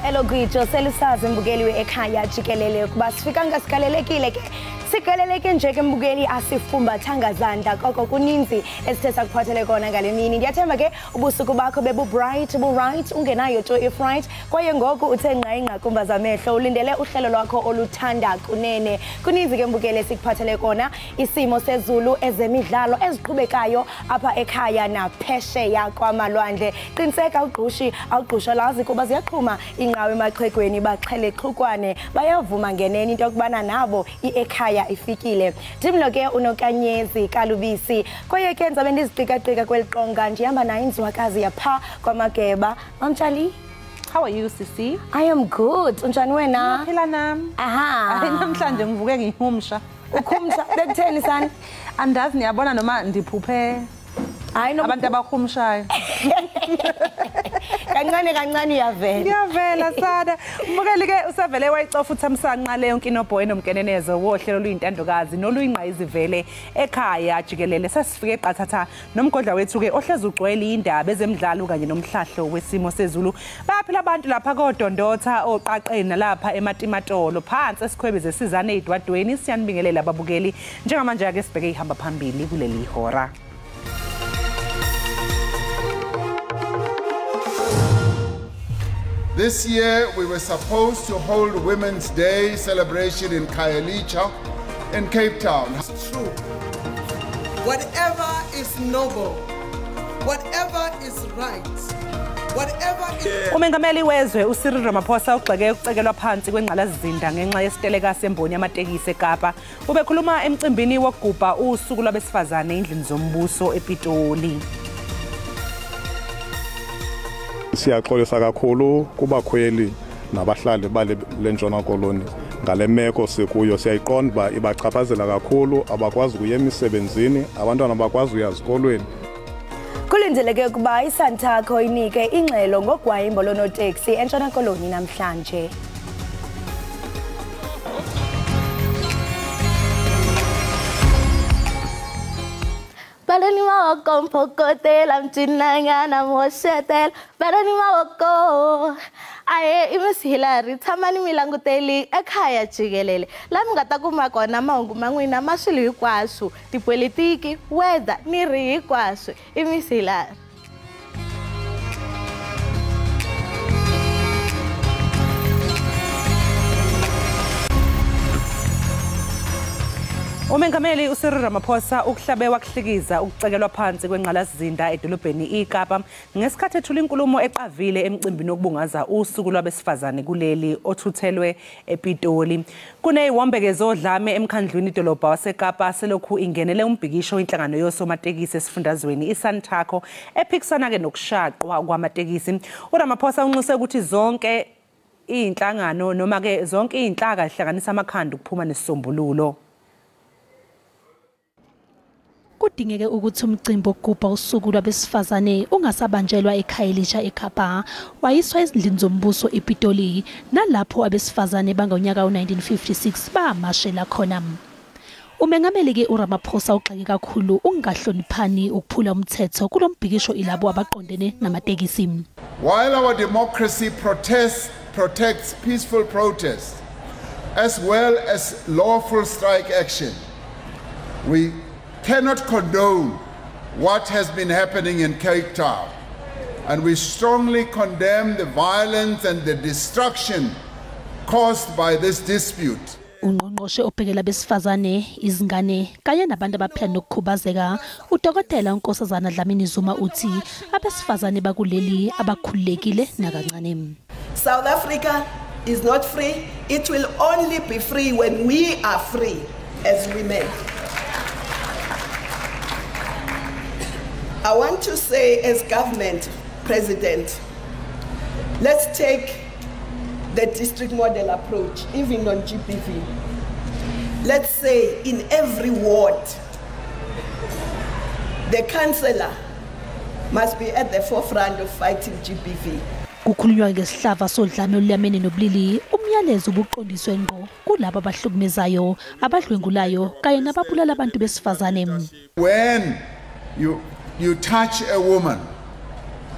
Elo gwijo selisazi mbukeli ekhaya jikelele kuba sifika ngasigalelekile ke sigaleleke nje ke mbukeli asifumbathanga zandla koko kuninzi esithe sakuphathele kona ngale mini. Ndiyathemba ke ubusuku bakho bebu bright bu right ungenayo to if right kwaye ngoku uthe ngqa ingqakumba zamehlo ulindele uhlelo lwakho oluthanda kunene. Kuninzi ke mbukeli esikuphathele kona, isimo sezulu, ezemidlalo eziqhubekayo apha ekhaya naphesheya kwamalwandle. Qiniseka ugqushi awugqushalazi kuba ziyaqhuma inqawe emaxhegweni baxhele xhukwane bayavuma ngenene into yokubana nabo iekhaya ifikile. Ndimlo ke uNokanyezi Kalubisi kwaye ke ndizabe ndiziqikaqika kweli qonga ndihamba nayo inzwakazi yapha kwaMageba. Mamtshali, how are you, Sisi? I am good. Unjani wena? Ngiyaphila nami. Aha. Hayi, namhlanje ngivuke ngihumsha. Ukhumsha bekutheni sani? Andazi, niyabona noma ndiphuphe Hayi no abantu abahumshayo. Kancane kancane uyavela. Ngiyavela sada. Mbukeli ke usavele wayicofa uThamsanqa leyo nkinobho enomkenenezo wohlelo oluyintandokazi noluyingqayizivele ekhaya jikelele. Sesifike eqathatha nomgodla wethu ke ohlezi ugcwele indaba ezemidlalo kanye nomhlahlo wesimo sezulu. Bayaphila abantu lapha koDondotha, oqaqeni nalapha eMatimatolo phansi esikhwebe zesizane ezidwadweni. Siyanibingelela ababukeli. Njengamanje ake sibheke ihamba phambili kuleli hora. This year, we were supposed to hold Women's Day celebration in Khayelitsha in Cape Town. It's true. Whatever is noble, whatever is right, whatever is... Umengameli wezwe uCyril Ramaphosa ugxeke ukucekelwa phansi kwengqalasizinda ngenxa yesiteleka semboni yamatekisi eKapa. Ubekhuluma emcimbini wokugubha usuku lwabesifazane endlini zombuso ePitoli. Siyaxolisa kakhulu kubakhweli nabahlali bale lentshona koloni ngale meko sikuyo. Siyayiqonda uba ibachaphazela kakhulu, abakwazi ukuya emisebenzini, abantwana abakwazi ukuya ezikolweni. Kulindeleke ukuba iSantaco inike ingxelo ngogwayimbo lonoteksi eNtshona Koloni namhlanje. Balani mawoko mphokotela mcinangana mhoxetela balani mawoko aye i Miss Hillary tshamani mi languteli ekhaya jikelele la mi nga ta kuma kona mahungu ma n'wina ma swilo hinkwaswo tipolitiki weather ni ri hinkwaswo i Miss Hillary. Umengameli uCyril Ramaphosa ukuhlabe wakuhlikiza ukucekelwa phansi kwengqalasizinda edolobheni iKapa ngesikhathi ethula inkulumo eqavile emcimbini wokubungaza usuku lwabesifazane kuleli othuthelwe ePitoli. Kuneziwombe zodlame emkhandlwini idolobha waseKapa selokhu ingenele umbhikisho inhlangano yosomatekisi esifundazweni iSantaco ephikisana ke nokushaqwa kwamatekisi. uRamaphosa unxuse ukuthi zonke inhlangano noma ke zonke inhlaka zihlanganisa amakhanda ukuphuma nesisombululo. Kudingeke ukuthi umcimbi wokugubha usuku lwabesifazane ungasabanjelwa eKhayelitsha eKapa, wayiswa ezindlini zombuso ePitoli nalapho abesifazane bangonyaka u-1956 bamashela khona. Umengameli ke uRamaphosa ugxeke kakhulu ukungahloniphani ukuphula umthetho kulombhikisho ilabo abaqondene namatekisi. While our democracy protects peaceful protest as well as lawful strike action, we cannot condone what has been happening in Cape Town, and we strongly condemn the violence and the destruction caused by this dispute. Ungqongqoshe obhekela besifazane, izingane kanye nabantu abaphila nokukhubazeka, uDokotela uNkosazana Dlamini Zuma uthi abesifazane bakuleli abakhululekile nakancane. South Africa is not free. It will only be free when we are free as women. I want to say as government, President, let's take the district model approach, even on GBV. Let's say in every ward, the councillor must be at the forefront of fighting GBV. Kukhulunywa ngesihlava sodlame oluyamene nobulili, umyalezo ubuqondiswe ngqo kulabo abahlukumezayo, abadlwengulayo kanye nababulala abantu besifazane. When you touch a woman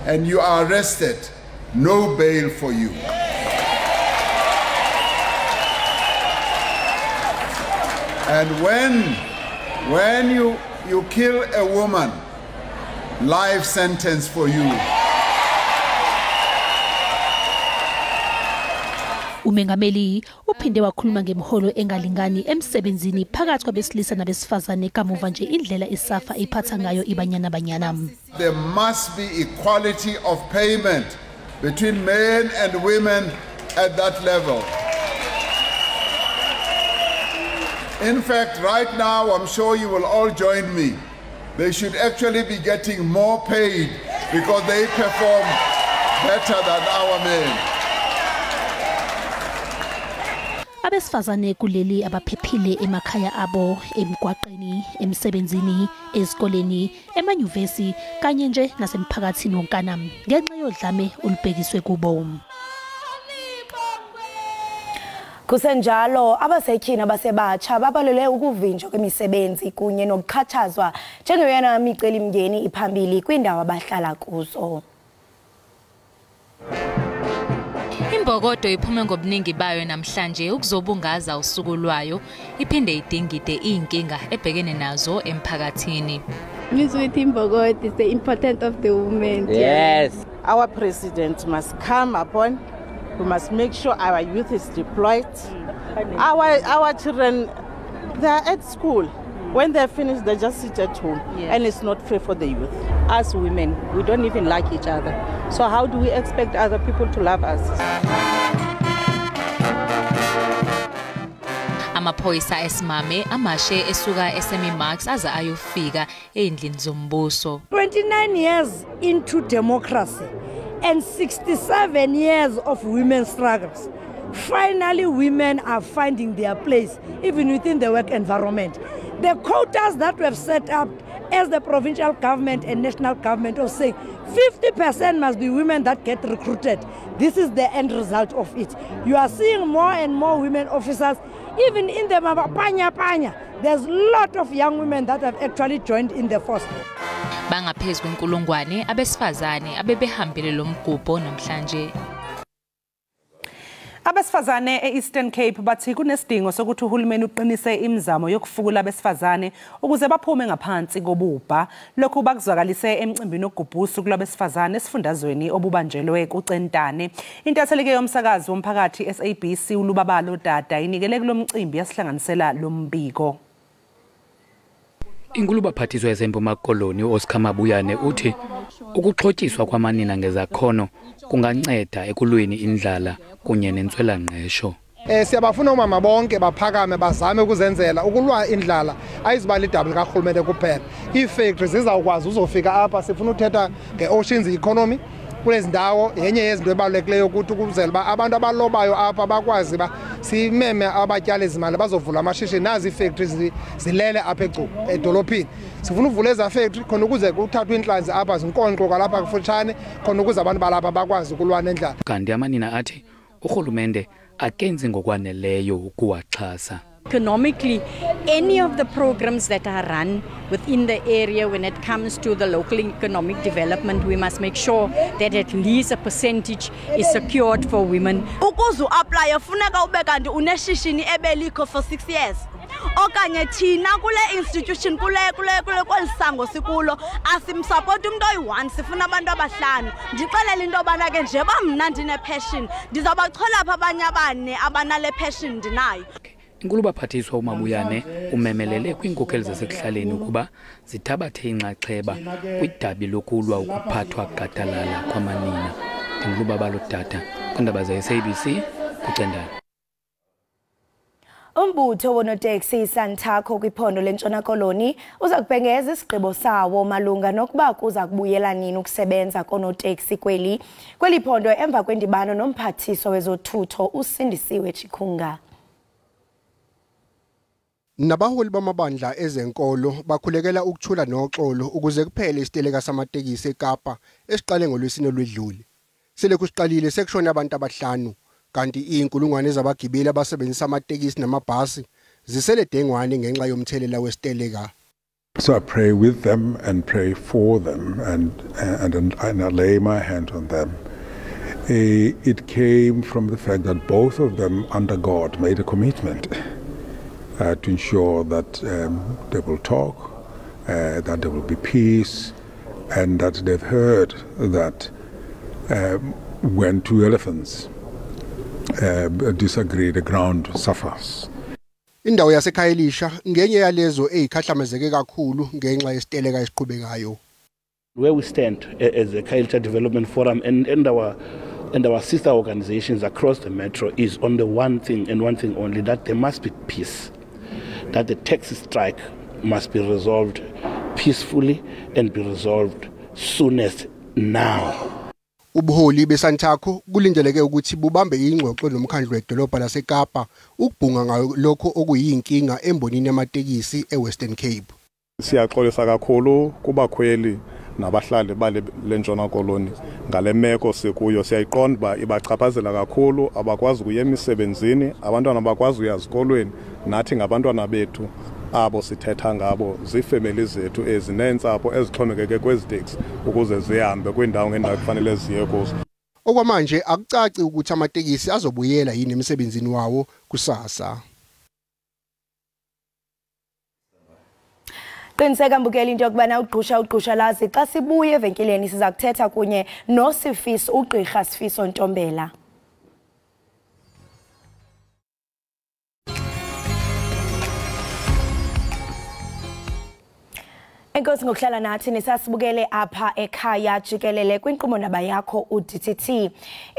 and you are arrested, no bail for you. And when you kill a woman, life sentence for you. Umengameli uphinde wakhuluma ngemiholo engalingani emsebenzini phakathi kwabesilisa nabesifazane kamuva nje indlela iSAFA iphatha ngayo iBanyana Banyana. There must be equality of payment between men and women at that level. In fact, right now, I'm sure you will all join me. They should actually be getting more paid because they perform better than our men. Abesifazane kuleli abaphephile emakhaya abo, emgwaqeni, emsebenzini, ezikoleni, emanyuvesi kanye nje nasemphakathini wonkana ngenxa yodlame olubhekiswe kubo. Kusenjalo abasetyhini abasebatsha babalele ukuvinjwa kwemisebenzi kunye nokuxhatshazwa njengeyona micelimngeni iphambili kwiindawo abahlala kuzo. Imbokodo iphume ngobuningi bayo namhlanje ukuzobungaza usuku lwayo, iphinde idingide inkinga ebhekene nazo emphakathini. With Imbokodo is the importance of the women. Yes, our president must come upon. We must make sure our youth is deployed. Our children, they are at school. When they're finished, they just sit at home. Yeah. And it's not fair for the youth. Us women, we don't even like each other. So how do we expect other people to love us? Amaphoyisa esimame amashe esuka eSemi-Marks aze ayofika endlini zombuso. 29 years into democracy and 67 years of women's struggles. Finally, women are finding their place, even within the work environment. The quotas that we have set up as the provincial government and national government of saying 50% must be women that get recruited. This is the end result of it. You are seeing more and more women officers, even in the Panya Panya. There's a lot of young women that have actually joined in the force. Bangaphezu kwenkulungwane abesifazane abebehambile lo mgubho namhlanje. Abesifazane e-Eastern Cape bathi kunesidingo sokuthi uhulumeni uqinise imizamo yokufukula abesifazane ukuze baphume ngaphansi kobubha. Lokhu bakuzwakalise emcimbini wokugubha usuku lwabesifazane esifundazweni obubanjelwe kuCentane. Intatheli yomsakazi womphakathi SABC uLubabalo Dada inikele kulomcimbi yasihlanganisela lombiko. Inkulubaphathiswa yaseMpuma Koloni uOscar Mabuyane uthi ukuxhotyiswa kwamanina ngezakhono kunganceda ekulweni indlala kunye nentswelangqesho. Siyabafuna omama bonke baphakame bazame ukuzenzela ukulwa indlala ayizuba lidabi likarhulumente kuphela. Iifactory zizawukwazi uzofika apha, sifuna uthetha nge-oceans economy kulezi ndawo. Yenye yezinto ebalulekileyo ukuthi ukuzela uba abantu abalobayo apha bakwazi uba simeme abatyali izimali bazovula amashishini. Nazi iifactory zilele apha eGcuwa edolophini, sifuna uvula ezaa factory khona ukuze kuthathwe iintlanzi apha zinkonkxo kwalapha kufutshane khona ukuze abantu balapha bakwazi ukulwa nendlala. Kanti amanina athi urhulumente akenzi ngokwaneleyo ukuwaxhasa. Economically, any of the programs that are run within the area when it comes to the local economic development, we must make sure that at least a percentage is secured for women. Ukuze uapply funeka ube kanti uneshishini ebelikho for 6 years. Okanye thina kule institution kule kwelisango sikulo asimsupport umuntu oyi-1, sifuna abantu abahlanu. Ndixelele into yobana ke njeba mna ndine passion, ndizabachola pha abanye abane abanale passion ndinayo. Inkulubaphathiswa uMabuyane umemelele kwiinkokheli zasekuhlaleni ukuba zithabathe inxaxheba kwidabi lokulwa ukuphathwa gadalala kwamanina. NdinguLubabalo Dada kwiindaba ze-SABC kuCentane. Umbutho wonoteksi iSantaco kwiphondo lentshona koloni uza kubhengeza isigqibo sawo malunga nokuba kuza kubuyela nini ukusebenza konoteksi kweli phondo emva kwendibano nomphathiswa wezothutho uSindisiwe Chikunga. Nabaholi bamabandla ezenkolo bakhulekela ukuthula noxolo ukuze kuphele isiteleka samatekisi eKapa esiqale ngolwesine lwedlule. Selokhu siqalile sekushona abantu abahlanu, kanti izinkulungwane zabagibeli abasebenzisa amatekisi namabhasi zisele dengwane ngenxa yomthelela wesiteleka. So I pray with them and pray for them and I lay my hand on them. It came from the fact that both of them under God made a commitment. to ensure that they will talk, that there will be peace, and that they've heard that when two elephants disagree, the ground suffers. Indawo yaseKhayelitsha ngenye yalezo ezikhahlamezeke kakhulu ngenxa yesiteleka esiqhubekayo. Where we stand as the Khayelitsha Development Forum and our sister organizations across the metro is on the one thing and one thing only, that there must be peace, that the taxi strike must be resolved peacefully and be resolved soonest now. Ubuholi beSantaco kulindeleke ukuthi bubambe ingxoxo nomkhandlu wedolobha laseKapa ukubhunga ngalokho okuyinkinga embonini yamatekisi eWestern Cape. Siyaxolisa kakhulu kubakhweli nabahlali bale lentshona koloni ngale meko sikuyo. Siyayiqonda uba ibachaphazela kakhulu, abakwazi ukuya emisebenzini, abantwana bakwazi ukuya ezikolweni, nathi ngabantwana bethu abo sithetha ngabo, ziifemeli zethu ezineentsapho ezixhomekeke kwezi teksi ukuze zihambe kwiindawo ngeendawo kufanele ziye kuzo. Okwamanje akucaci ukuthi amatekisi azobuyela yini emsebenzini wawo kusasa. Qiniseka mbukeli into yokubana ugqusha lazi xa sibuye evenkileni siza kuthetha kunye noSifiso, uGqirha Sifiso Ntombela. Enkosi ngokuhlala nathi nisasibukele apha ekhaya jikelele kwinkqubo-ndaba yakho uDTT.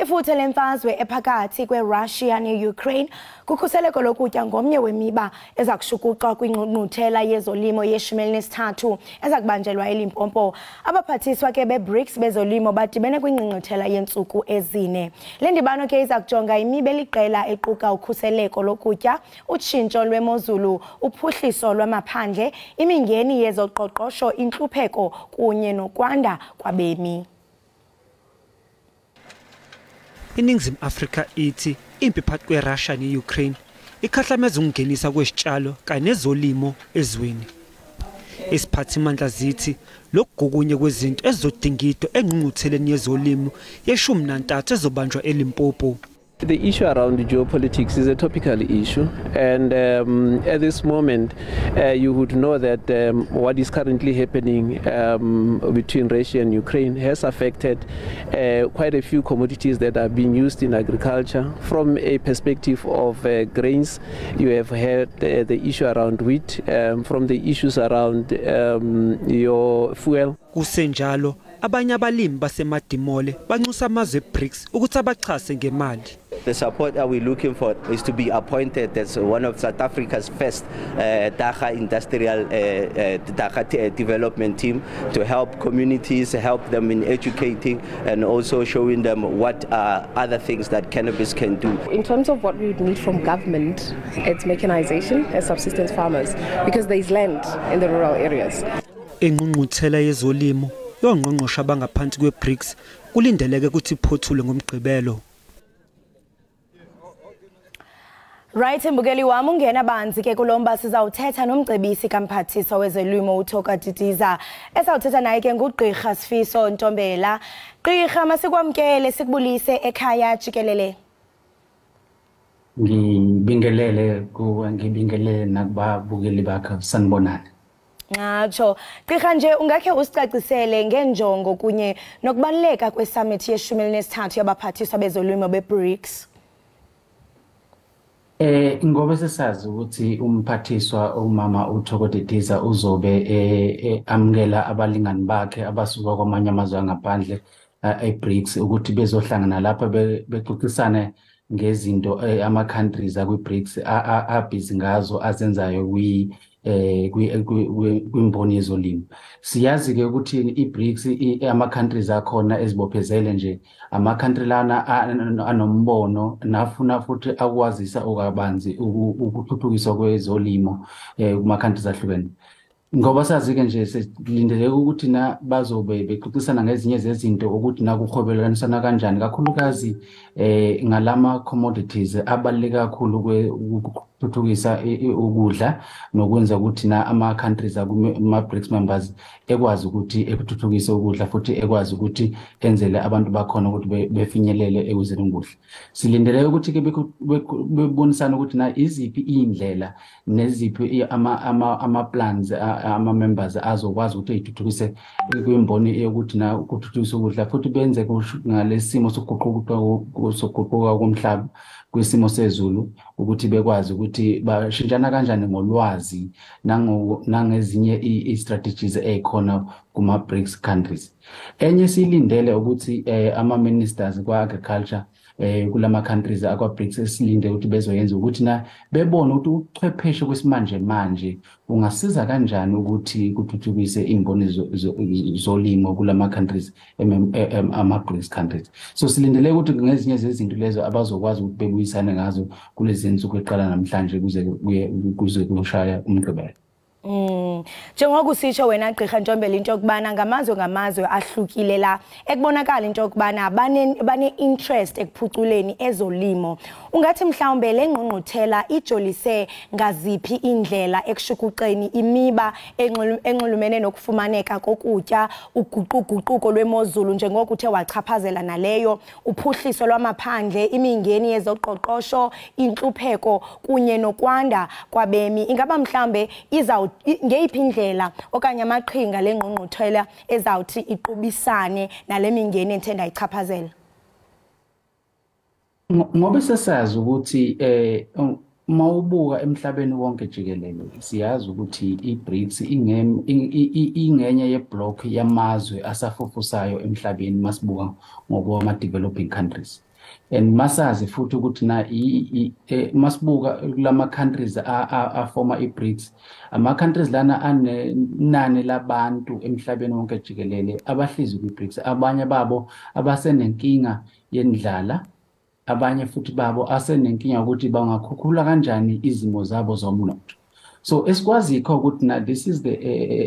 Ifuthe lemfazwe ephakathi kweRussia neUkraine kukhuseleko lokutya ngomnye wemiba eza kushukuxwa kwingqungquthela yezolimo ye-13 eza kubanjelwa eLimpopo. Abaphathiswa ke beBRICS bezolimo badibene kwingqungquthela yeentsuku ezine. Le ndibano ke iza kujonga imiba eliqela equka ukhuseleko lokutya, utshintsho lwemozulu, uphuhliso lwamaphandle, imingeni yezoqoqosho, intlupheko kunye nokwanda kwabemi. INingizimu Afrika ithi impi phakathi kweRussia neUkraine ikhahlameza ukungenisa kwezitshalo kanye nezolimo ezweni. Isiphathimandla zithi lokhu kunye kwezinto ezizodingidwa engqungqutheleni yezolimo ye-13 ezobanjwa eLimpopo. The issue around geopolitics is a topical issue, and at this moment you would know that what is currently happening between Russia and Ukraine has affected quite a few commodities that are being used in agriculture. From a perspective of grains, you have had the issue around wheat, from the issues around your fuel. Kusenjalo, abanye abalimi baseMadimole banxusa amazwe eBRICS ukuthi abaxhase ngemali. The support that we're looking for is to be appointed as one of South Africa's first Dagga industrial Dagga development team to help communities, help them in educating and also showing them what are other things that cannabis can do. In terms of what we would need from government, it's mechanization as subsistence farmers, because there is land in the rural areas. Ingqungquthela yezolimo yongqongqoshe abangaphansi kweBRICS kulindeleke ukuthi iphothule ngoMgqibelo. Right, mbukeli wami, ungena banzi ke kulomba sizawuthetha nomcebisi kamphathiswa wezolimo uThoko Didiza. Esawuthetha naye ke nguGqirha Sifiso Ntombela. Gqirha, masikwamkele sikubulise ekhaya jikelele. Ngibingelele kuwe, ngibingelele nakubabukeli bakho, sanibonani. Ngatsho. Gqirha, nje ungakhe usicacisele ngenjongo kunye nokubaluleka kwesummit ye-13 yabaphathiswa bezolimo beBRICS. Ngoba sesazi ukuthi umphathiswa umama uThoko Didiza uzobe amukela abalingani bakhe abasuka kwamanye amazwe angaphandle eBRICS ukuthi bezohlangana lapha bexoxisane ngezinto ama countries akwi-BRICS abhizi ngazo azenzayo kwimboni yezolimo. Siyazi ke ukuthi i-BRICS ama countries akhona ezibophezele nje, ama country lana anombono nafuna futhi akwazisa okabanzi ukuthuthukiswa kwezolimo kuma countries ahlukene. Ngoba sazi ke nje silindeleke ukuthi na bazobe bexoxisana ngezinye zezinto ukuthi nakuhwebelanisana kanjani, kakhulukazi ngalama commodities abaluleke kakhulu ukuthuthukisa ukudla nokwenza ukuthi na ama countries akuma BRICS members ekwazi ukuthi ekuthuthukise ukudla futhi ekwazi ukuthi enzele abantu bakhona ukuthi befinyelele ekuzeni ukudla. Silindele ukuthi ke bebonisana ukuthi na iziphi indlela neziphi ama plans ama members azokwazi ukuthi ezithuthukise kwimboni yokuthi na ukuthuthukisa ukudla futhi benze ngalesimo sokuguquka komhlaba kwisimo sezulu ukuthi bekwazi ukuthi bashintshana kanjani ngolwazi nangezinye i-strategies ezikhona kuma BRICS countries. Enye silindele ukuthi ama ministers kwa agriculture kulama countries akwa BRICS silinde ukuthi bezoyenza ukuthi na bebone ukuthi ubuchwepheshe kwesimanje manje ungasiza kanjani ukuthi kuthuthukise imboni zolimo kulama countries ama BRICS countries. So silindele ukuthi ngezinye zezinto lezo abazokwazi ukuthi bebuyisane ngazo kulezi zinsuku eqala namhlanje kuze kushaya umgqibelo. Njengoba usisho wena Gqirha Ntombela into yokubana ngamazwe ahlukile la ekubonakala into yokubana bane interest ekuphuculeni ezolimo, ungathi mhlawumbe le ngqungquthela ijolise ngaziphi indlela ekushukuxeni imiba enxulumene nokufumaneka kokutya, uguquguquko lwemozulu njengoba uthe wachaphazela naleyo, uphuhliso lwamaphandle, imingeni yezoqoqosho, intlupheko kunye nokwanda kwabemi? Ingaba mhlawumbe ngeyiphi indlela okanye amaqhinga lengqungquthela ezawuthi iqubisane nale mingeni enthe ndayichaphazela? Ngoba sesazi ukuthi mawubuka emhlabeni wonke jikelele siyazi ukuthi iBRICS ingenye yeblock yamazwe asafufusayo emhlabeni masibuka ngokwama developing countries. And masazi futhi ukuthi na masibuka kulama countries afoma iBRICS, ama countries lana anenani labantu emhlabeni wonke jikelele abahlezi kwiBRICS, abanye babo abasenenkinga yendlala, abanye futhi babo asenenkinga ukuthi bangakhukhula kanjani izimo zabo zomnotho. So esikwazikho ukuthi na this is the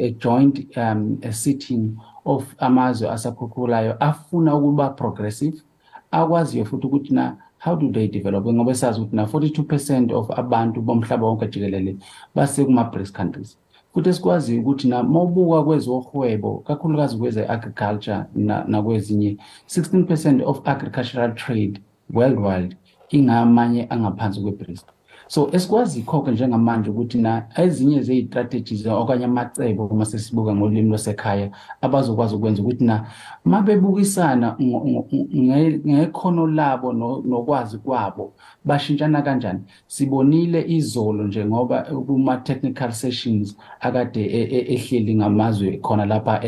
a joint a sitting of amazwe asakhukhulayo afuna ukuba progressive, akwaziyo futhi ukuthi na how do they develop, ngoba sazi ukuthi na 42% of abantu bomhlaba wonke jikelele base kuma BRICS countries. Futhi esikwaziyo ukuthi na mawubuka kwezohwebo kakhulukazi kweze agriculture nakwezinye 16% of agricultural trade worldwide ingamanye angaphansi kweBRICS. So esikwazikho ke njengamanje ukuthi na ezinye zeyi-strategies okanye amacebo uma sesibuka ngolimi lwasekhaya abazokwazi ukwenza ukuthi na mabebukisana ngekhono labo nokwazi kwabo bashintshana kanjani. Sibonile izolo njengoba kuma technical sessions akade ehleli ngamazwe khona lapha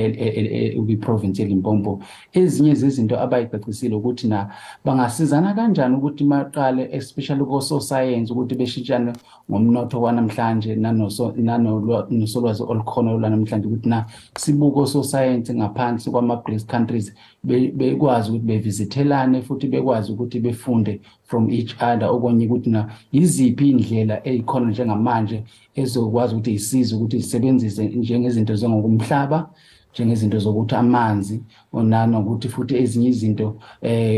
kwi-province yeLimpopo, ezinye zezinto abayicacisile ukuthi na bangasizana kanjani ukuthi maqale especially ko-science ukuthi beshintshane ngomnotho wanamhlanje nanosolwazi olukhona lwanamhlanje ukuthi na sibuko so-science ngaphansi kwama-BRICS countries bekwazi ukuthi bevisithelane futhi bekwazi ukuthi befunde from each other, okunye ukuthi na iziphi indlela ezikhona njengamanje ezokwazi ukuthi isize ukuthi isebenzise njengezinto zengokumhlaba, njengezinto zokuthi amanzi nanokuthi futhi ezinye izinto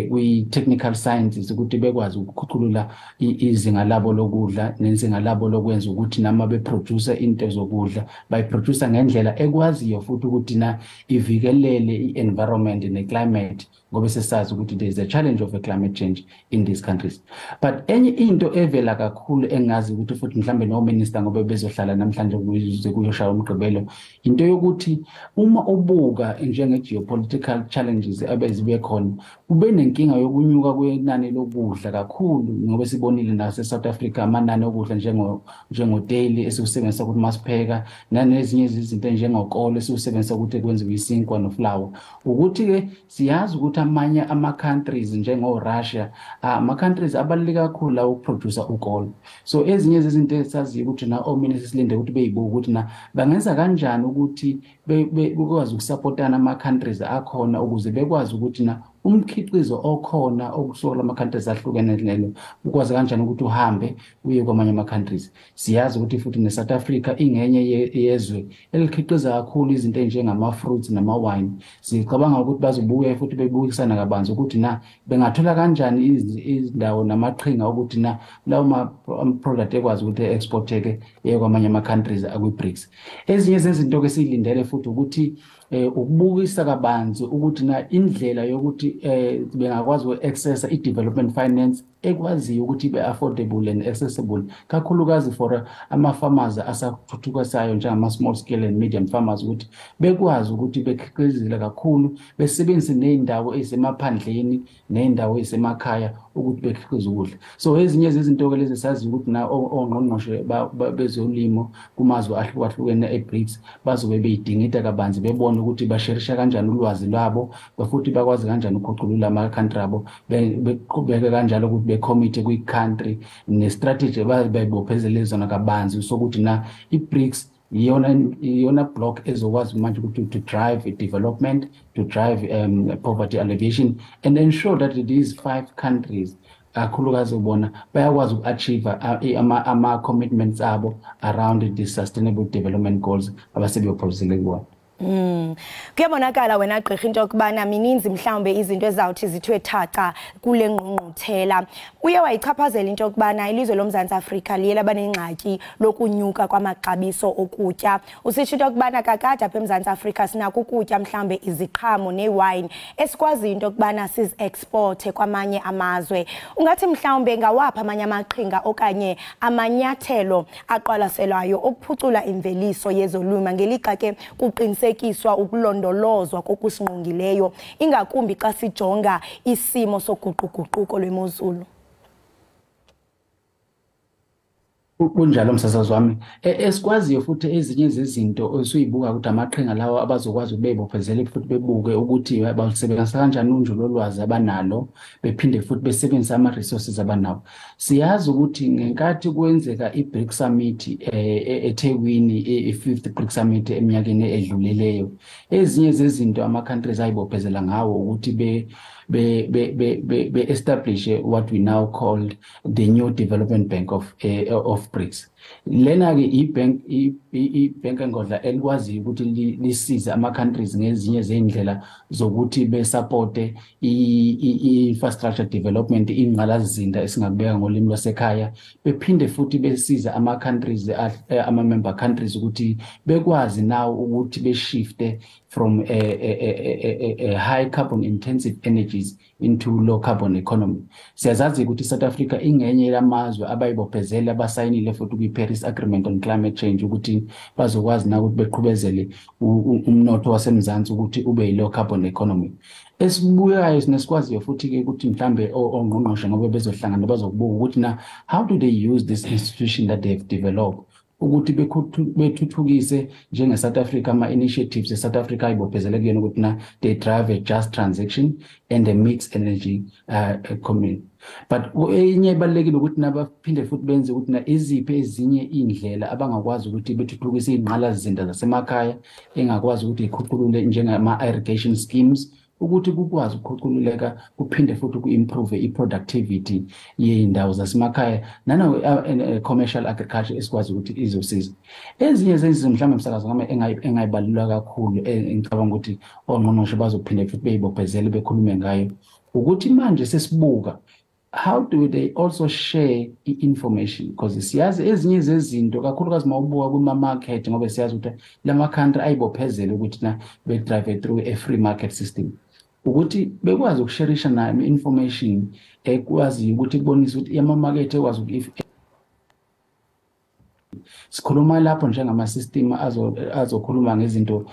kwi-technical sciences ukuthi bekwazi ukukhuculula izinga labo lokudla nezinga labo lokwenza ukuthi nama beproduce into zokudla bayiproduce ngendlela ekwaziyo futhi ukuthi na ivikelele i-environment ne-climate, ngoba sesazi ukuthi there is a challenge of a climate change in these countries. But enye into evela kakhulu engazi ukuthi futhi mhlambe no minister ngoba bezohlala namhlanje kuze kuyoshaya umgqibelo, into yokuthi uma ubuka njenge geopolitical challenges abezibe khona kube nenkinga yokunyuka kwenani lokudla kakhulu, ngoba sibonile nase South Africa amanani okudla njengo daily esiwusebenzisa ukuthi masipheka nanezinye izinto njengokolo esiwusebenzisa ukuthi kwenziwe isinkwa noflour. Ukuthi ke siyazi ukuthi amanye ama countries njengo Russia ama countries abaluleke kakhulu la ukuproduce ukolo. So ezinye izinto esaziyo ukuthi na ominister silinde ukuthi beyibuka ukuthi na bangenza kanjani ukuthi bekwazi ukusupportana ama countries akhona ukuze bekwazi ukuthi na Umkhiqizo okhona okusuka lama-countries ahlukene lelo ukwazi kanjani ukuthi uhambe uye kwamanye ama-countries. Siyazi ukuthi futhi ne-South Africa ingenye yezwe elikhiqiza kakhulu izinto ey'njengama-fruits nama-wine. Sicabanga ukuthi bazobuya futhi bebukisana kabanzi ukuthi na bengathola kanjani izindawo namaqhinga ukuthi na lawo ma-product ekwazi ukuthi e-exporteke eye kwamanye ama-countries akwi-BRICS. Ezinye zezinto-ke esiyilindele futhi ukuthi ukubukisa kabanzi ukuthi na indlela yokuthi bengakwazi uku-accessa i-development finance ekwaziyo ukuthi ibe affordable and accessible, kakhulukazi for ama-farmers asathuthukisayo njengama-small scale and medium farmers, ukuthi bekwazi ukuthi bekhiqizile kakhulu, besebenzise ney'ndawo ey'semaphandleni ney'ndawo ey'semakhaya ukuthi bekhiqize ukudla. So ezinye zezinto-ke lezi saziyo ukuthi na ongqongqoshe bezolimo kumazwe ahlukahlukene e-BRICS bazobe beyidingida kabanzi, bebone ukuthi basherisha kanjani ulwazi lwabo, futhi bakwazi kanjani ukukhuculula ama-country abo, beqhubeke kanjalo ukuthi be-commit kwi-country ne-strategy bayibophezele zona kabanzi, sokuthi na i-BRICS iyona block ezokwazi manje ukuthi to drive development, to drive poverty alleviation and ensure that these 5 countries kakhulukazi bona bayakwazi uku-achieve ama-commitments abo around the sustainable development goals abasebeyophozele kuwona. Kuyabonakala wena gqirha into yokubana mininzi mhlawumbe izinto ezawuthi zithiwe thaca kule ngqungquthela. Uye wayichaphazela into yokubana ilizwe loMzantsi Afrika liye laba nengxaki lokunyuka kwamaxabiso okutya. Usitsho into yokubana kakade apha eMzantsi Afrika sinako ukutya mhlawumbe iziqhamo newine esikwaziyo into yokubana sizi-exporte kwamanye amazwe. Ungathi mhlawumbe ngawaphi amanye amaqhinga okanye amanyathelo aqwalaselwayo okuphucula imveliso yezolimo ngelixa ke kuqinisekiswa ukulondolozwa kokusingqongileyo, ingakumbi xa sijonga isimo soguquguquko lwemozulu? Kunjalo msasazi wami. Esikwaziyo futhi ezinye zezinto osuyibuka ukuthi amaqhinga lawo abazokwazi ukubebophezele futhi bebuke ukuthi balisebenzisa kanjani unjulolwazi abanalo, bephinde futhi besebenzise ama-resources abanawo. Siyazi ukuthi ngenkathi kwenzeka i-BRICS Summit eThekwini, i-5th BRICS Summit eminyakeni edlulileyo, ezinye zezinto ama-countries ayibophezela ngawo ukuthi be-establish what we now call the new Development Bank of BRICS. Lena-ke i-bank engodla elikwaziyo ukuthi lisize ama-countries ngezinye zey'ndlela zokuthi besapote i-infrastructure development, ingqalasizinda esingakubeka ngolimi lwasekhaya, bephinde futhi besize ama-countries, ama-member countries ukuthi bekwazi nawo ukuthi beshifte from a high carbon intensive energies into low carbon economy. Siyazazi ukuthi South Africa ingenye yamazwe abayibophezele abasayinile futhi kwi-Paris Agreement on Climate Change ukuthi bazokwazi na ukuthi beqhubezele umnotho waseMzansi ukuthi ube yi-low carbon economy. Esibuyayo sinesikwaziyo futhi-ke ukuthi mhlambe ongqongqoshe ngoba bezohlangana bazokubuka ukuthi na how do they use this institution that they have developed ukuthi bethuthukise njenge-South Africa ama-initiatives e-South Africa ayibophezele kuyona ukuthi na they drive a just transaction and a mixed energy community. But enye ebalulekile ukuthi nabaphinde futhi benze ukuthi na iziphi ezinye iy'ndlela abangakwazi ukuthi bethuthukise iy'ngqalasizinda zasemakhaya engakwazi ukuthi ikhuculule njengama-irrigation schemes ukuthi kukwazi ukukhucululeka kuphinde futhi ku-improve i-productivity yey'ndawo zasemakhaya nano-commercial agriculture esikwazi ukuthi izosiza. Ezinye zezinto mhlawumbe msakazo ngami engayibalulwa kakhulu engicabanga ukuthi ongqongqoshe bazophinde futhi beyibophezele bekhulume ngayo ukuthi manje sesibuka how do they also share i-information, because siyazi ezinye zezinto kakhulukazi mawubuka kuma-market ngoba siyazi ukuthi lama-country ayibophezele ukuthi na be-drive through a free market system, ukuthi bekwazi ukusherisha nayo information ekwaziyo ukuthi kubonise ukuthi amamakethe ekwazi ukuthi sikhuluma lapho njengama-system azokhuluma ngezinto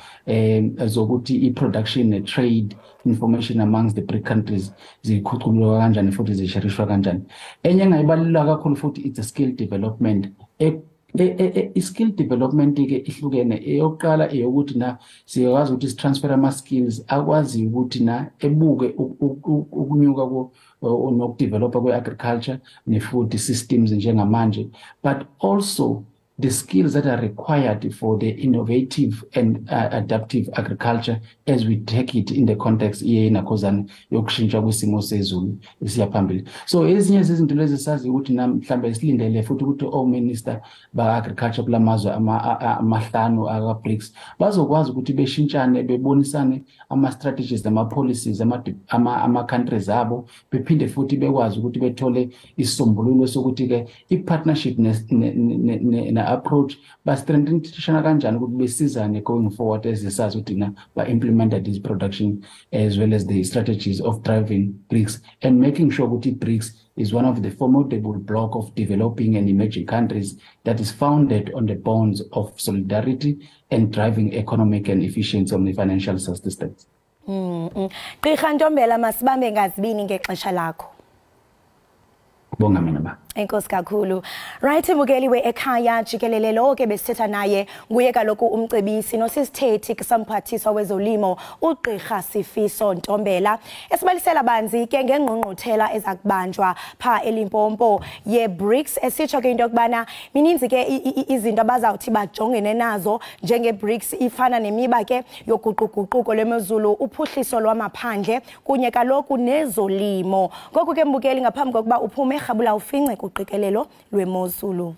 zokuthi i-production ne-trade information amongst the BRIC countries zikhucululwa kanjani futhi zisherishwa kanjani. Enye engayibaluleka kakhulu futhi it's a skill development. I-skill development-ke ihlukene. Eyokuqala eyokuthi na siyakwazi ukuthi si-transfer ama-skills akwaziyo ukuthi na ebuke ukunyuka nokudevelopa kwe-agriculture ne-food systems njengamanje, but also the skills that are required for the innovative and adaptive agriculture as we take it in the context yenakhozana yokushintsha kwesimo sezulu esiya phambili. So ezinye zezinto lezi sazi ukuthi mhlambe silindele futhi ukuthi o-minister ba-agriculture kulamazwe amahlanu aka-BRICS bazokwazi ukuthi beshintshane, bebonisane ama-strategies nama-policies ama-countries abo, bephinde futhi bekwazi ukuthi bethole isisombululo sokuthi-ke i-partnership na-approach ba-strengthenishana kanjani ukuthi besizane going forward as sazi ukuthi na ba-implemented this production as well as the strategies of driving BRICS and making sure ukuthi BRICS is one of the formidable block of developing and emerging countries that is founded on the bonds of solidarity and driving economic and efficiency on the financial systems. Gqirha Ntombela, masibambe ngazibini ngexesha lakho. Bonga mina ba. Enkosi kakhulu. Right, mbukeli we ekhaya jikelele, lo ke besithetha naye nguye kaloku umcebisi nosisithethi kusamphathiswa wezolimo uGqirha Sifiso Ntombela, esibalisela banzi ke ngengqungquthela ezakubanjwa pha eLimpopo ye-BRICS, esitsho ke into yokubana mininzi ke izinto abazawuthi bajongene nazo njenge-BRICS, ifana nemiba ke yoguquguquko lwemozulu, uphuhliso lwamaphandle kunye kaloku nezolimo. Ngoku ke mbukeli, ngaphambi kokuba uphume, rhabula ufince kuqikelelo lwemozulu.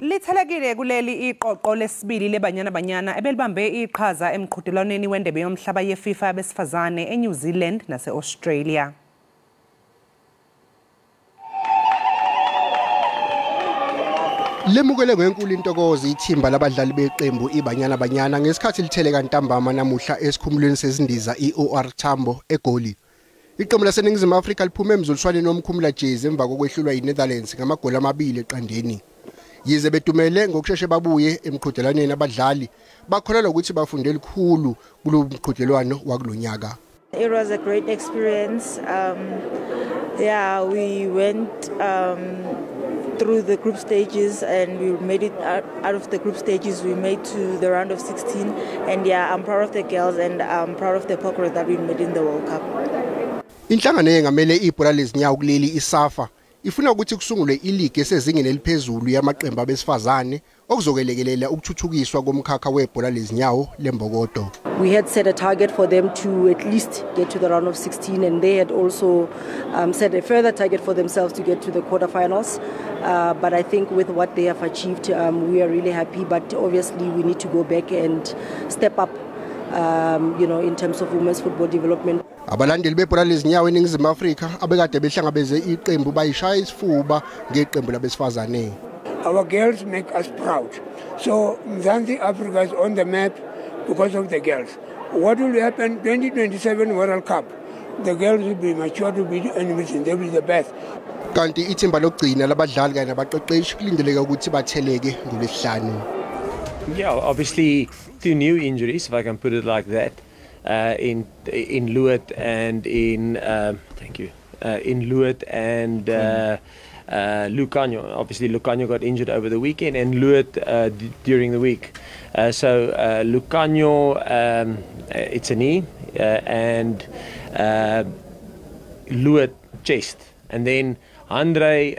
Lithelekile kuleli iqoqo lesibili leBanyana Banyana ebelibambe iqhaza emqhudelwaneni wendebe yomhlaba yeFIFA yabesifazane eNew Zealand nase-Australia. Lemukele ngenkulu intokozo ithimba labadlali beqembu iBanyana Banyana ngesikhathi litheleka ntambama namuhla esikhumulweni sezindiza iOR Tambo eGoli. Iqembu laseNingizimu Afrika liphume emzuliswaneni womkhumula jezi emva kokwehlulwa yiNetherlands ngamagoli 2-0. Yize betumele ngokusheshe babuye emqhudelwaneni, abadlali bakholelwa ukuthi bafunde elikhulu kulo mqhudelwano wakulonyaka. It was a great experience. Yeah, we went through the group stages and we made it out of the group stages. We made to the round of 16, and yeah, I'm proud of the girls and I'm proud of the progress that we made in the World Cup. Inhlangano yengamele ibhola lezinyawo kuleli iSAFA ifuna ukuthi kusungulwe iligi esezingeni eliphezulu yamaqembu abesifazane okuzokelekelela ukuthuthukiswa komkhakha webhola lezinyawo lembokodo. We had set a target for them to at least get to the round of 16, and they had also set a further target for themselves to get to the quarterfinals. But I think with what they have achieved, we are really happy. But obviously we need to go back and step up, in terms of women's football development. Abalandeli bebhola lezinyawo eNingizimu Afrika abekade behlangabeze iqembu bayishaya isifuba ngeqembu labesifazane. Our girls make us proud. So Mzansi Africa is on the map because of the girls. What will happen 2027 World Cup? The girls will be mature to be anything. They will be the best. Kanti ithimba lokugcina labadlali kanye nabaqeqeshi kulindeleke ukuthi batheleke ngolwesihlanu. Yeah, obviously two new injuries, if I can put it like that, in Lood and in in Lood and Lucanio. Obviously Lucanio got injured over the weekend and Lood during the week. So Lucanio, it's a knee, and Lood chest. And then Andre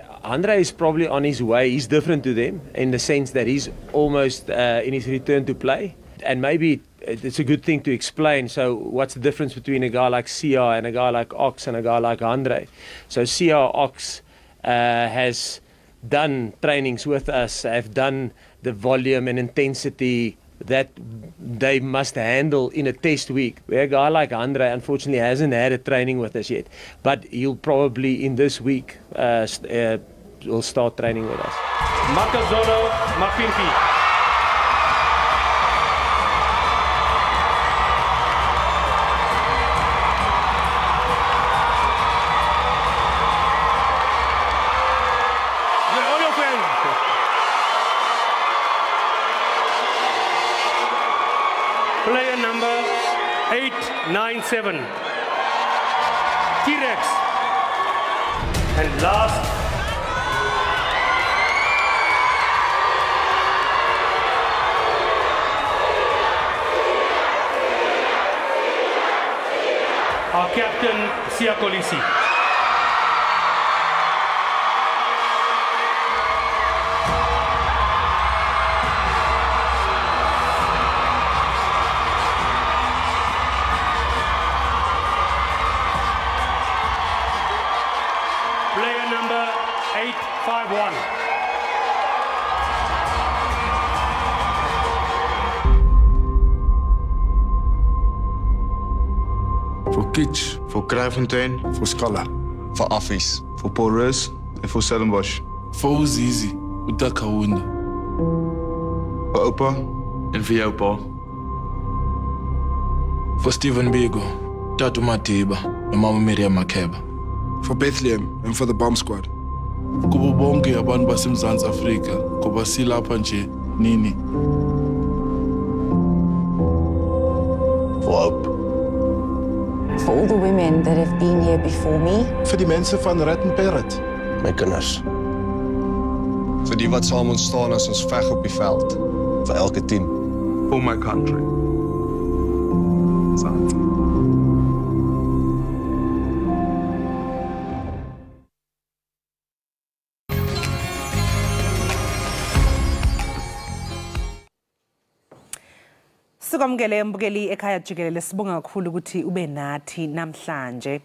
is probably on his way. He's different to them in the sense that he's almost in his return to play. And maybe it's a good thing to explain. So what's the difference between a guy like Siya and a guy like Ox and a guy like Andre? So Siya Ox has done trainings with us, have done the volume and intensity that they must handle in a test week. Where a guy like Andre unfortunately hasn't had a training with us yet, but he'll probably in this week will start training with us. Makazolo Mapimpi. Player number 897, T-Rex. And last, our captain, Siya Kolisi. Player number 851. Voor Kitch, voor Kraaifontein, voor Skalla, voor Affies, voor Paul Roos en voor Stellenbosch. Voor Uzizi, Utakawunda. Voor opa en voor jou pa. Voor Steven Biko, Tatu Madiba en Mama Miriam Makeba. For Bethlehem and for the bomb squad. Kubo bonke abantu baseMzantsi Afrika ngoba silapha nje nini. For hope. For all the women that have been here before me. Vir die mense van Rat en Parrot. My kinders. Vir die wat saam ons staan as ons veg op die veld. Vir elke team. For my country. Mzansi. Sikwamukele mbukeli ekhaya jikelele, sibonga kakhulu ukuthi ube nathi namhlanje.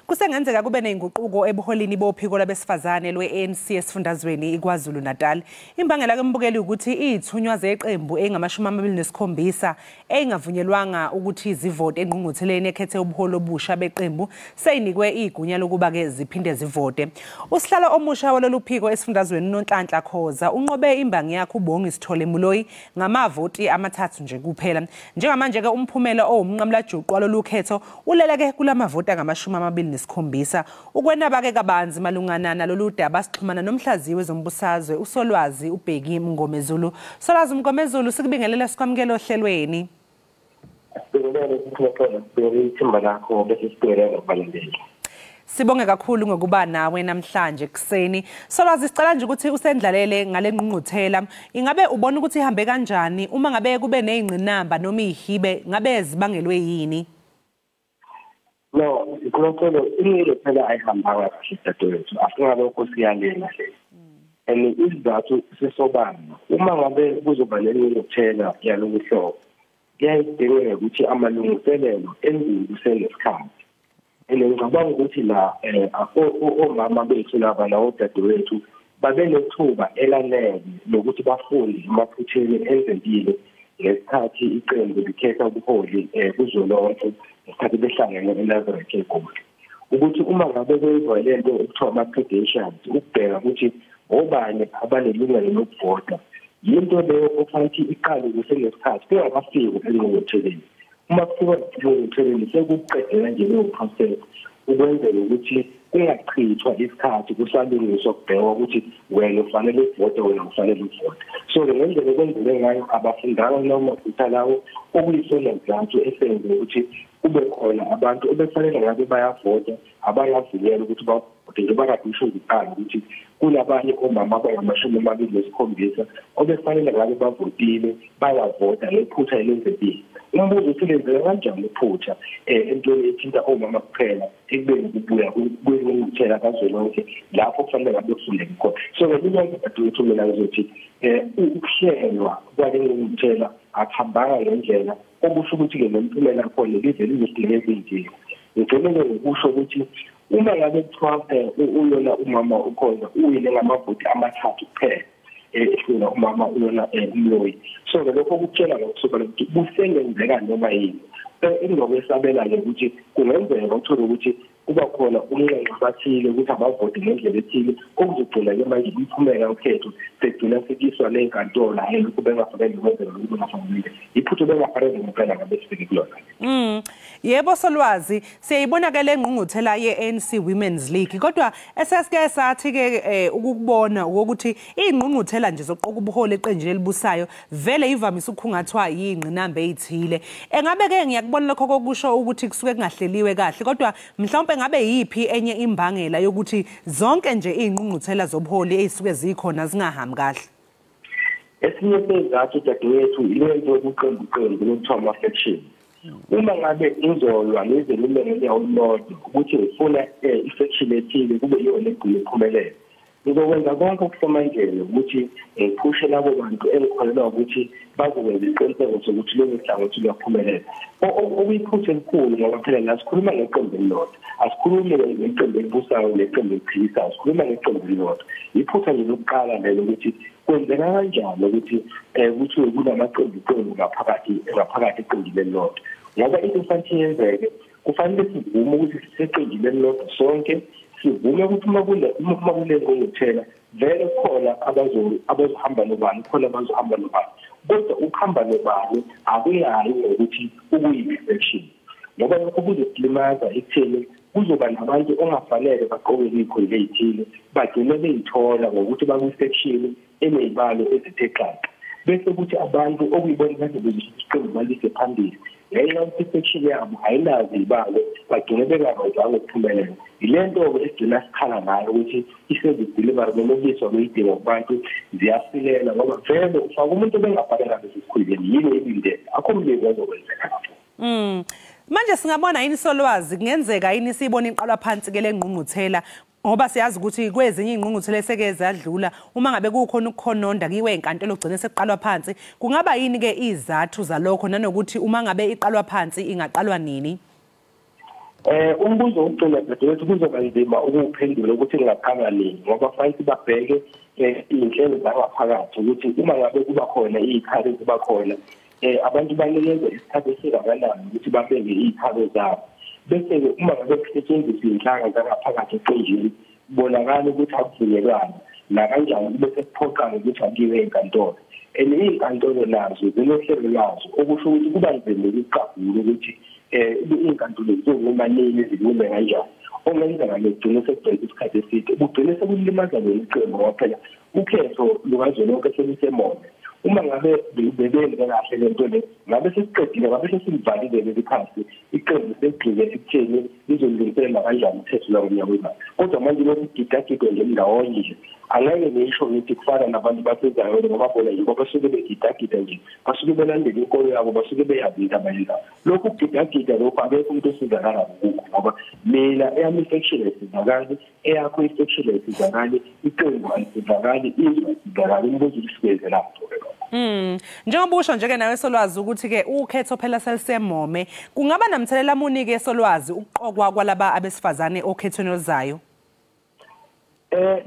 Kusengenzeka kube nezinguquko ebuholini bophiko labesifazane lwe-ANC esifundazweni iKwaZulu Natal. Imbangela kembukeli ukuthi izithunywa zeqembu engama-27 engavunyelwanga ukuthi zivote engqungqutheleni ekhethe ubuholi obusha beqembu seyinikwe igunya lokuba ke ziphinde zivote. Usihlalo omusha walolu phiko esifundazweni uNonhlanhla Khoza unqobe imbangi yakhe uBongi Sithole Moloi ngamavoti 3 nje kuphela. Njengamanje ke umphumela owumnqamulajuqu walolu khetho uleleke kulamavoti angama-27. Ukwenaba ke kabanzi malungana nalolu daba sixhumana nomhlaziyi wezombusazwe uSolwazi uBheki Mngomezulu. Solwazi Mngomezulu, sikubingelele sikwamukele ohlelweni. Sibingelele sibingelele ithimba lakho bese sibingelele nabalandeli. Sibonge kakhulu ngokuba nawe namhlanje kuseni. Solwazi, sicela nje ukuthi usendlalele ngale ngqungquthela. Ingabe ubona ukuthi ihambe kanjani? Uma ngabe kube nezingqinamba noma ihibe, ngabe zibangelwe yini? No, ikhulumelo ingqungquthela ayihambanga kahle dadewethu. Asingalokho siyalela le. And isizathu sisobala. Uma ngabe kuzoba nengqungquthela yalolu hlobo, kuyadingeka ukuthi amalungiselelo enziwe kusenesikhathi. Ngicabanga ukuthi la omama bethu laba nawodadewethu babe nethuba elanele lokuthi bafunde emaphutheni enzekile ngesikhathi iqembu likhetha ubuholi kuzwelonke ngesikhathi behlangene eNazareth eGoli. Ukuthi uma ngabe kwenziwa lento ekuthiwa ama-credentials, ukubheka ukuthi obani abanelungelo lokuvota, yinto leyo okufanele iqale kusenesikhathi kungakafiki engqungqutheleni. Uma kufika engqungqutheleni sekuqedela nje leyo process ukwenzela ukuthi kungachithwa isikhathi kusalungiswa kubhekwa ukuthi wena ufanele uvote, wena ufanele uvote. So ngendlela ekwenzeke ngayo abafundanga noma lawo okuyisona sizathu esenze ukuthi kube khona abantu obefanele ngabe bayavota abangavunyelwa ukuthi bavote, njengoba kade usho kuqala ukuthi kunabanye omama abangama-27 obefanele ngabe bavotile bayavota ngephutha elenzekile. Umbuzo uthi lenzeka kanjani iphutha entweni ethinta omama kuphela ekubeni kubuya kwengqungquthela kazwelonke lapho kufanele ngabe kufundeke khona. So ngelinye dadewethu mina ngizothi ukuhlelwa kwale ngqungquthela akuhambanga ngendlela, okusho ukuthi-ke nemiphumela khona lize lizodingeka iy'nkinga. Ngigcine-ke ngokusho ukuthi uma ngabe kuthiwa uyona umama uKhoza uwine ngamavoti 3 kuphela ehlula umama uyona uMloyi, so-ke lokho kukutshela ngokusobala ukuthi kusengenzeka noma yini. Engingokwesabela-ke ukuthi kungenzeka uthole ukuthi kuba khona umnxenxa bathile ukuthi abavoti ngendlela ethile, okuzogcina-ke manje imiphumela yokhetho segcina sekuyiswa ney'nkantolo, hhayi lokhu bengafanele kwenzeka, lokhu bengafanele, iphutha bengafanele ngempela ngabe sifike kulona. Yebo Solwazi, siyayibona ke le ngqungquthela ye-ANC Women's League, kodwa esesike sathi-ke ukukubona ukuthi iy'ngqungquthela nje zokuqoka ubuholi eqenjini elibusayo vele ivamise ukukhungathwa yiy'ngqinamba ey'thile. Engabe-ke ngiyakubona lokho kokusho ukuthi kusuke kungahleliwe kahle, kodwa mhlawumpe ngabe yiphi enye imbangela yokuthi zonke nje iy'ngqungquthela zobuholi ey'suke zikhona zingahambi kahle? Esinye sezathu dadewethu ilento yobuqembu lokuthiwa ama-faction. Uma ngabe ngizolwa ngize nime ngenyawo olulodwa ukuthi ngifuna i-faction ethile kube iyona egcina iphumelele, ngizokwenza konke okusemandleni ukuthi ngiphushe labo bantu engikholelwa ukuthi bazokwenza isiqiniseko sokuthi lolu hlangothi luyaphumelela. Okuyiphutha elikhulu ngoba phela la sikhuluma ngeqembu elilodwa, asikhulumi ngeqembu elibusayo neqembu eliphikisayo, sikhuluma ngeqembu elilodwa. Iphutha nje lokuqala lelo ukuthi kwenzeka kanjani ukuthi kuthiwe kunamaqembu qembu ngaphakathi eqenjini elilodwa, ngoba into efanele yenzeke kufanele sivume ukuthi siseqenjini elilodwa sonke, sivume ukuthi uma kule ngqungquthela vele khona abazohamba nobani, khona abazohamba nobani, kodwa ukuhamba nobani akungayi ngokuthi ukuyi-faction, ngoba lokho kuzosilimaza ekutheni kuzoba nabantu ongafanele bagqoke iy'khundla ey'thile bagcine bey'thola ngokuthi bakwi-faction eney'balo ezithe xaxa, bese kuthi abantu okuyibona kade beziqembu balise phambili ngenxa yokuthi i-faction yabo ayinazo iy'balo bagcine bengakwazanga ukuphumelela. Yile nto-ke esigcina sikhala ngayo ukuthi i-service delivery noma ukuyiswa kwey'dingo kubantu ziyasilela, ngoba vele ufaka umuntu obengafanele abe sesikhundleni, yini ebindele akho mlimi ozokwenzeka lapho. Manje singabona yini Solwazi, kungenzeka yini siyibone iqalwa phansi ke le ngqungquthela, ngoba siyazi ukuthi kwezinye iy'ngqungquthela eseke zadlula uma ngabe kukhona ukukhononda kiwe ey'nkantolo kugcine sekuqalwa phansi, kungaba yini-ke izathu zalokho nanokuthi uma ngabe iqalwa phansi ingaqalwa nini? Umbuzo wokugcina dadewethu kuzoba nzima ukuwuphendula ukuthi ingaqalwa nini, ngoba kufanele babheke iy'nhlelo zangaphakathi ukuthi uma ngabe kuba khona iy'khalo kuba khona abantu banikezwe isikhathi esingakanani ukuthi babeke iy'khalo zabo, bese-ke uma ngabe kusetshenziswa iy'nhlaka zangaphakathi eqenjini kubonakala ukuthi akuvunyelwana nakanjani kube sekuphoqana ukuthi akuyiwe ey'nkantolo. And iy'nkantolo nazo zinohlelo lwazo, okusho ukuthi kuba nzima ukuqagula ukuthi iy'nkantolo zizonquma nini, zinqume kanjani. Okungenzeka kugcine sekugcwele isikhathi eside, kugcine sekulimaza leli qembu ngoba phela ukhetho lukazwelonke selusemome. Uma ngabe bebenze kahle le nto le ngabe sesiqedile, ngabe sesivalile leli khasi, iqembu seligxile ekutheni lizolungiselela kanjani ukhetho lwangonyaka ozayo. Kodwa manje lokhu kugidagidwe nje ndawonye nje, angeke ngisho ngithi kufana nabantu baseZayoni, ngoba bona nje basuke begidagida nje, basuke belandela inkolo yabo, basuke beyazi into abayenzayo. Lokhu kugidagida lokhu akekho umuntu osizakala ngokukho, ngoba mina eyami i-faction ayisizakali, eyakho i-faction ayisizakali, iqembu alisizakali, izwe alisizakali. Umbuzo usikweze lapho. Njengoba usho nje ke nawe Solwazi ukuthi ke ukhetho phela selisemome, kungaba namthelela muni ke Solwazi ukuqokwa kwalaba abesifazane okhethweni oluzayo?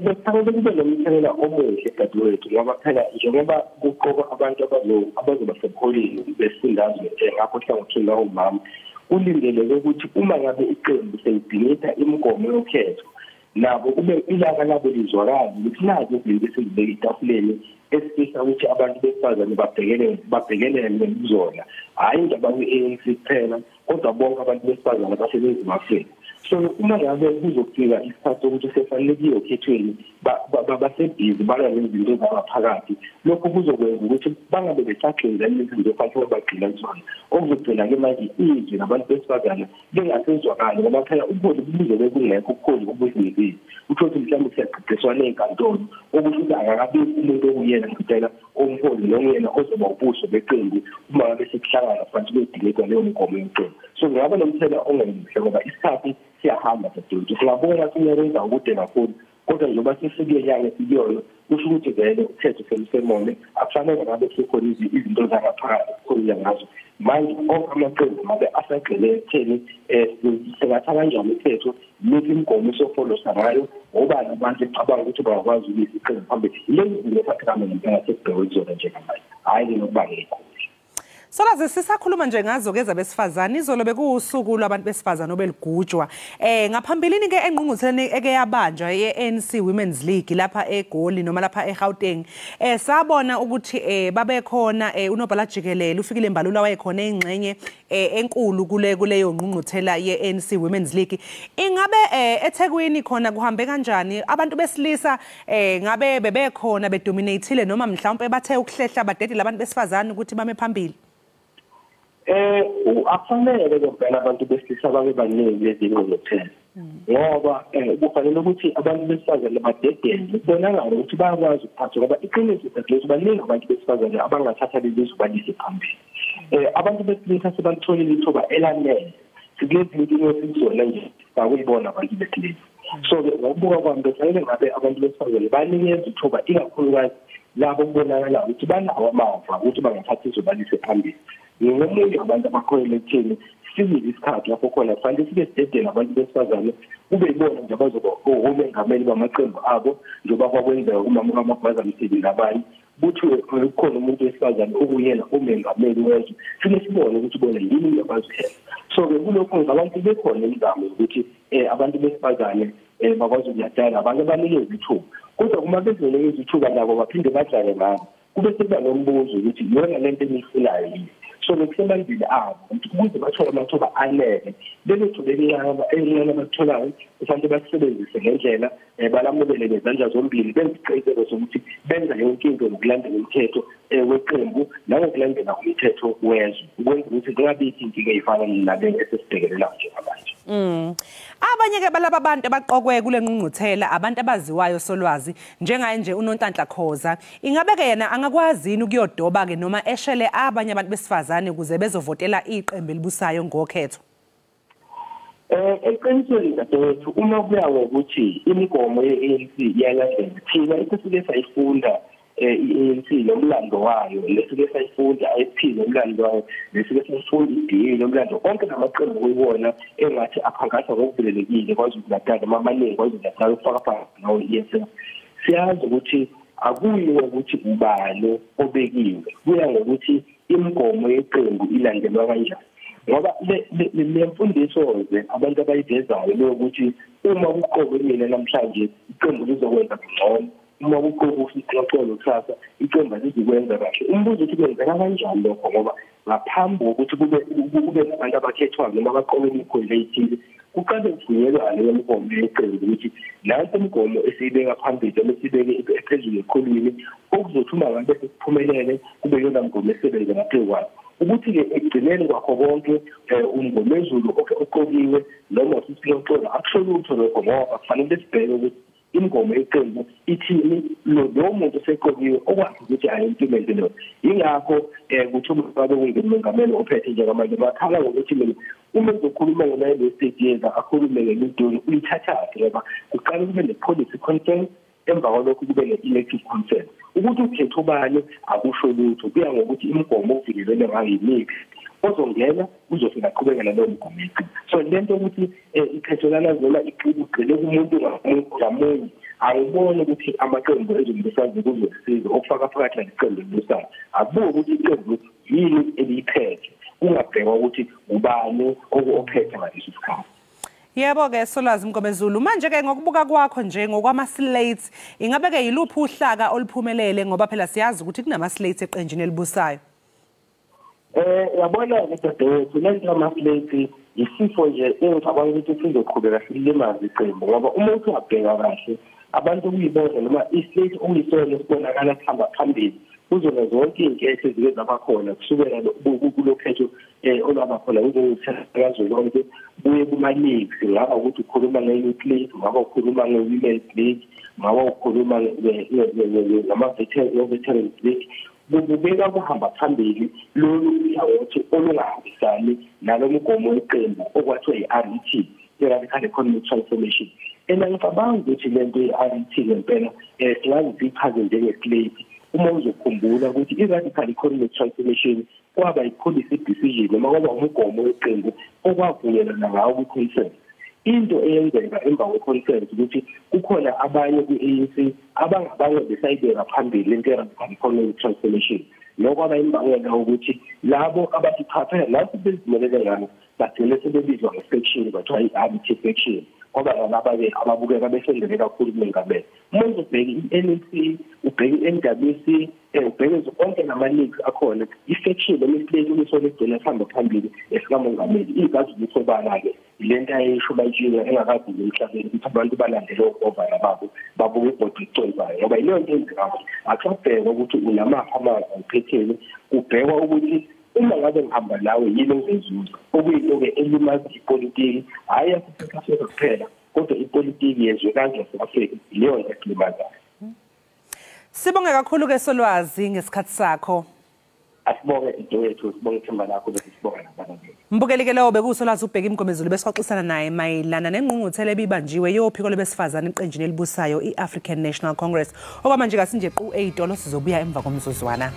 Bekufanele kube nomthelela omuhle dadewethu, ngoba phela njengoba kuqokwa abantu abazoba sebuholini besifundazwe ngakho hlangothini lwomama, kulindeleke ukuthi uma ngabe iqembu selibhilitha imigomo yokhetho Nabo kube ilaka labo lizwakala ukuthi nazo izinto esizibeka etafuleni esifisa ukuthi abantu besifazane babhekelele kuzona, hhayi nje abakwi-ANC kuphela kodwa bonke abantu besifazane abaseNingizimu Afrika. So uma ngabe kuzofika isikhathi sokuthi sefanele kuyiwe okhethweni basebhizi balwa nezinto zangaphakathi, lokho kuzokwenza ukuthi bangabe besagxila izinto okufanele bagxila kuzona, okuzogcina-ke manje izwi labantu besifazane lingasezwakali ngoba phela ubuholi buzobe bungekho, ubuholi obuzinzile. Uthole ukuthi mhlawumbe siyagqigqiswana ey'nkantolo, okusho ukuthi akakabikho umuntu okuyena ngempela omholi noma yena ozoba ubuso beqembu uma ngabe sekuhlangana phansi kuyodingidwa leyo migomo yeqembu. So kungaba nomthelela ongemuhle ngoba isikhathi siyahamba dadewethu. Singabona ukuthi unyaka wenza ukude kakhulu, kodwa njengoba sesikuye nyanga esikuyo kusho ukuthi vele ukhetho selusemone, akufanele ngabe kusekhona izinto zangaphakathi okukhulunywa ngazo. Manje onke amaqembu ngabe asagxile ekutheni singatha kanjani ukhetho, yiphi imigomo esofolosa ngayo, obani abantu ecabanga ukuthi bangakwazi ukuyisa iqembu phambili. Lezi zinto esaphakamele ngempela sekubhekwe kuzona njengamanje, hhayi-ke nokuba ngekho. Solwazi, sisakhuluma nje ngazo-ke ezabesifazane, izolo bekuwusuku lwabantu besifazane obeligujwa. Ngaphambilini ke engqungqutheleni eke yabanjwa ye-ANC Women's League lapha eGoli noma lapha eGauteng, sabona ukuthi babekhona unobhala jikelele uFikile Mbalula wayekhona ingxenye enkulu kuleyo ngqungquthela ye-ANC Women's League. Ingabe eThekwini khona kuhambe kanjani? Abantu besilisa ngabe bebekhona bedominatile noma mhlawumbe bathe ukuhlehla badedele abantu besifazane ukuthi bame phambili? Akufanele ngempela abantu besilisa babe baningi lezi ngqungquthela, ngoba kufanele ukuthi abantu besifazane badedele kubonakale ukuthi bayakwazi ukuphatha, ngoba iqiniso dadewethu baningi abantu besifazane abangathatha leli zwe balise phambili. Abantu besilisa sebalitholile ithuba elanele sikulezi nkinga esizona nje sakuyibona abantu besilisa. So-ke ngokubuka kwami kufanele ngabe abantu besifazane banikezwe ithuba, ikakhulukazi labo kubonakala ukuthi banawo amava ukuthi bangathatha izwe balise phambili. Ngingomunye wabantu abakholelwa ekutheni sifikile isikhathi lapho khona kufanele sibe sidedele abantu besifazane kube yibona nje abazoba omengameli bamaqembu abo, njengoba kwakwenzeka kumama kaMagwaza Msibi nabanye, kuthiwe kukhona umuntu wesifazane okuyena umengameli wezwe, sike sibone ukuthi bona yini into abazoyenza. So-ke kulokhu ngabantu bekhona imizamo yokuthi abantu besifazane bakwazi ukuyadala abantu abanikeze ithuba, kodwa uma bezonikeza ithuba nabo baphinde badlale ngabo, kube sekuba nombuzo ukuthi iyona lento eniyifunayo yini. So kusemandleni abo ukuthi ukuze bathole amathuba anele, lelo thuba elincane abalitholayo kufanele basebenzise ngendlela, balamukele ngezandla zombili, benze isiqiniseko sokuthi benza yonke into ngokulandela umthetho weqembu nangokulandela umthetho wezwe, ukwenza ukuthi kungabikho inkinga ey'fana nale esesibhekelela njengamanje. Abanye-ke balaba abantu abaqokwe kule ngqungquthela, abantu abaziwayo Solwazi, njengaye nje uNonhlanhla Khoza, ingabe-ke yena angakwazi yini ukuyodoba-ke noma eshele abanye abantu besifazane ukuze bezovotela iqembu elibusayo ngokhetho? Eqinisweni dadewethu, uma kuya ngokuthi imigomo ye-ANC iyalandelwa, thina esisuke sayifunda i-ANC nomlando wayo, lesuke sayifunda i-IFP nomlando wayo, lesuke sayifunda i-DA nomlando, onke namaqembu kuyiwona engathi akhankasa ngokuvulelekile KwaZulu-Natal noma amaningi KwaZulu-Natal ukufaka phakathi nawo i-EFF. Siyazi ukuthi akuyi ngokuthi ubani obekiwe, kuya ngokuthi imigomo yeqembu ilandelwa kanjani. Ngoba le mfundiso-ze abantu abayivezayo leyokuthi uma kuqokwe mina namhlanje iqembu lizokwenza ngcono, uma kuqokwe uSixoxolo kusasa iqembu alizukwenza kahle. Umbuzo uthi kwenzeka kanjani lokho, ngoba ngaphambi kokuthi kube nabantu abakhethwayo noma abaqokwe imikhundla eyithile, kuqale kuvunyelwane yemigomo yeqembu ukuthi nansi imigomo esiyibeka phambili noma esiyibeke phezulu eqhulwini, okuzothi uma ngabe sekuphumelele kube yona mgomo esebenza ngaphezu kwayo. Ukuthi-ke ekugcineni kwakho konke umngomezulu oqokiwe noma uSixoxolo akusho lutho lokho, ngoba kufanele sibheke ukuthi imigomo yeqembu ithini, lowo muntu oseqokiwe okwazi ukuthi ayi-implemente leyo. Yingakho kuthi uma ngabe kungumengameli ophethe njengamanje bakhala ngokuthi mina uma ezokhuluma ngo-9 years akhulume ngemiduli uyithathaphi, ngoba kuqale kube ne-policy conference, emva kwalokho kube ne-elective conference. Ukuthi ukhetho ubani akusho lutho, kuya ngokuthi imigomo ovunyelwene ngayo yimiphi, ozongena uzofika aqhubeke nalowo mgomo yeqembu. So lento yokuthi ikhetho lanazona igxile kumuntu ngamunye, angiboni ukuthi amaqembu ezombusazwe kuzosiza okufaka phakathi naleqembu elibusayo. Akubuke ukuthi iqembu yini eliyiphethe, kungabhekwa ukuthi ubani ophethe ngaleso sikhathi. Yebo-ke Solwazi Mngomezulu, manje-ke ngokubuka kwakho nje ngokwama-slates, ingabe-ke yiluphi uhlaka oluphumelele, ngoba phela siyazi ukuthi kunama-slates eqenjini elibusayo? Yabona-ke dadewethu, le nto yama-slates isifo nje engicabanga ukuthi sizoqhubeka silimaze iqembu, ngoba uma uthi uyabheka kahle abantu okuyibona noma i-slate okuyisona esibonakala sihamba phambili kuzona zonke iy'nketho ezike zabakhona kusukela kulo khetho olwaba khona kuzokazwelonke buye kuma-leagues, ngaba ukuthi ukhuluma nge-youth league, ngaba ukhuluma nge-women's league, ngaba ukhuluma ngama-veterans league, kubukeka kuhamba phambili lolu hlangothi olungahambisani nalo mgomo weqembu okwathiwa i-RET, i-Radical Economic Transformation. And ngicabanga ukuthi le nto ye-RET ngempela singaze siyichaze njenge-slate. Uma uzokhumbula ukuthi i-Radical Economic Transformation kwaba i-policy decision noma kwaba umgomo weqembu okwavunyelwana ngawo kwi-conference. Into eyenzeka emva kwe-conference ukuthi kukhona abanye kwi-ANC abangabange besayibeka phambili lento ye-Radical Economic Transformation. Lokho kwaba imbangela ukuthi labo abathi cha phela nathi bezimelele ngalo bagcine sebebizwa nge-faction, kwathiwa i-RET faction, ngoba nalaba-ke ababukeka besondele kakhulu kumengameli. Uma uzobheka i-NEC, ubheke i-NWC, ubheke zonke nama-leagues akhona, i-faction noma i-slate okuyisona esigcina sihamba phambili esikamongameli. Igazi lisobala-ke le nto ayisho bayitshiwe engakadluli emhlabeni ukuthi abantu balandele ogovana babo babuke ibhodi ecwembayo, ngoba yileyo nto eyenzekayo. Akusabhekwa ukuthi unamaphi amazwi awuphetheni, kubhekwa ukuthi uma ngabe ngihamba nawe yini engizoyizuza, okuyinto-ke elimaza ipolitiki, hhayi yase-South Africa kuphela, kodwa ipolitiki yezwekazi lase-Afrika ileyo nto ekulimazayo. Sibonge kakhulu-ke Solwazi ngesikhathi sakho. Asibonge dadewethu, sibonge ithemba lakho bese sibonga nabalaleli. Mbukeli-ke lowo bekuwuSolwazi uBheki Mngomezulu, besixoxisana naye mayelana nengqungquthela ebibanjiwe yophiko lwabesifazane eqenjini elibusayo i-African National Congress. Okwamanje kasinje qu ey'tolo, sizobuya emva komzuzwana.